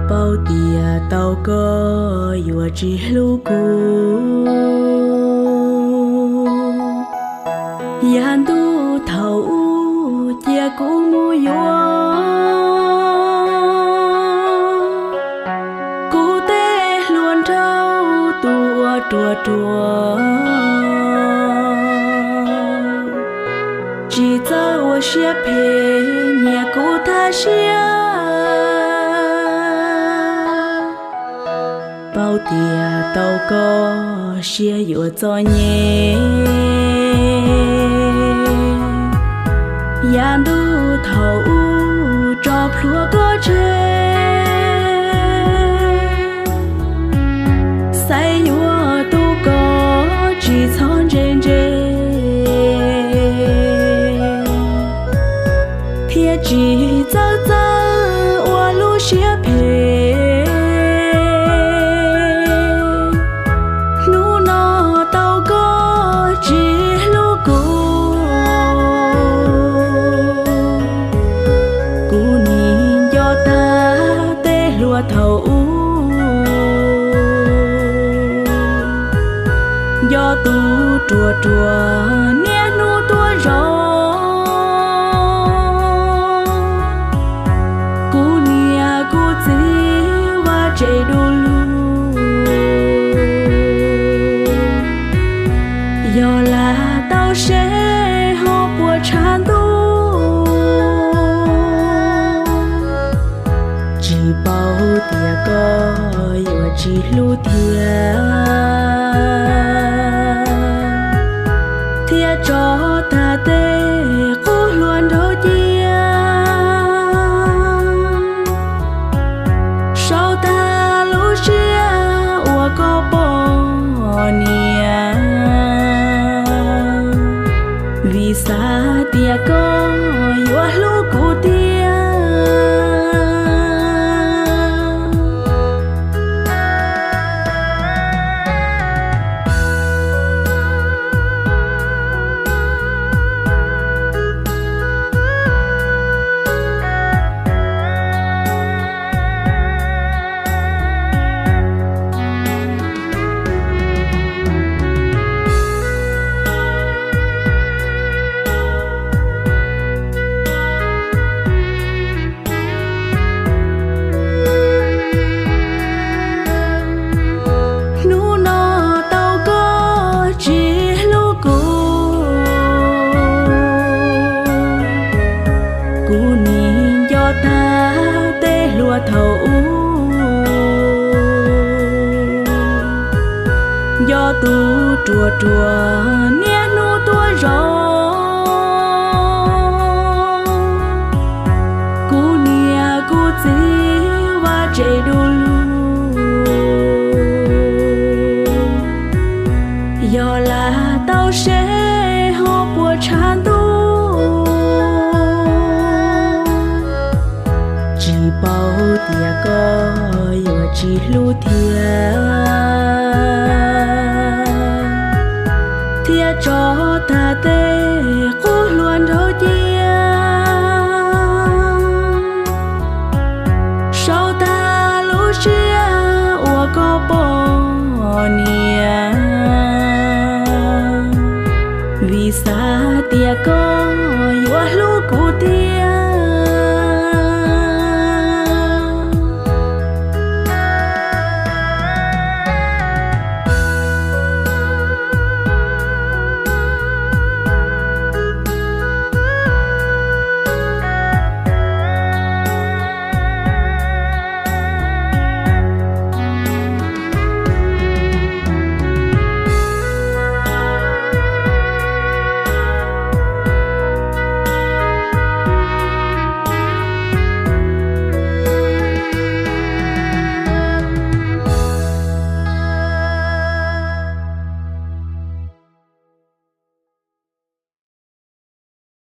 Paub tias tau koj yuav tsis hlub kuv, yav ntuj thaum ub cia kuv mus yuav kuv tej hluas nraug tus uas ruam ruam, tsis txawj ua siab phem nyiam kuv thaj siab. Paub tias tau koj siab yuav txom nyem, yav ntuj thaum ub tso plhuav koj tseg, xaiv yuav tus koj tsis txhob ntse ntse, thiaj tsis txawj txawj ua lub siab phem. Hnub no tau koj tsis hlub kuv, kuv nim nco tag tej hluas thaum ub, nco tus ruam ruam niaj hnub tuaj zov. Kuv niam kuv txiv vaj tsev du lug, yog lam tau seb ho puas tshav ntuj. Tsis paub tias koj yuav tsis hlub thiab, thiaj tso tag tej qub hluas nraug cia, sau tag lub siab uas koj poj niam, vim xav tias koj yuav hlub kuv tiag. Hnub no tau koj tsis hlub kuv, kuv nim nco tag tej hluas thaum ub, nco tus ruam ruam niaj hnub tuaj zov. Kuv niam kuv txiv vaj tsev du lug, yog lam tau seb ho puas tshav ntuj. Tsis paub tias koj yuav tsis hlub thiab, thiaj tso tag tej qub hluas nraug cia, sau tag lub siab uas koj poj niam, vim xav tias koj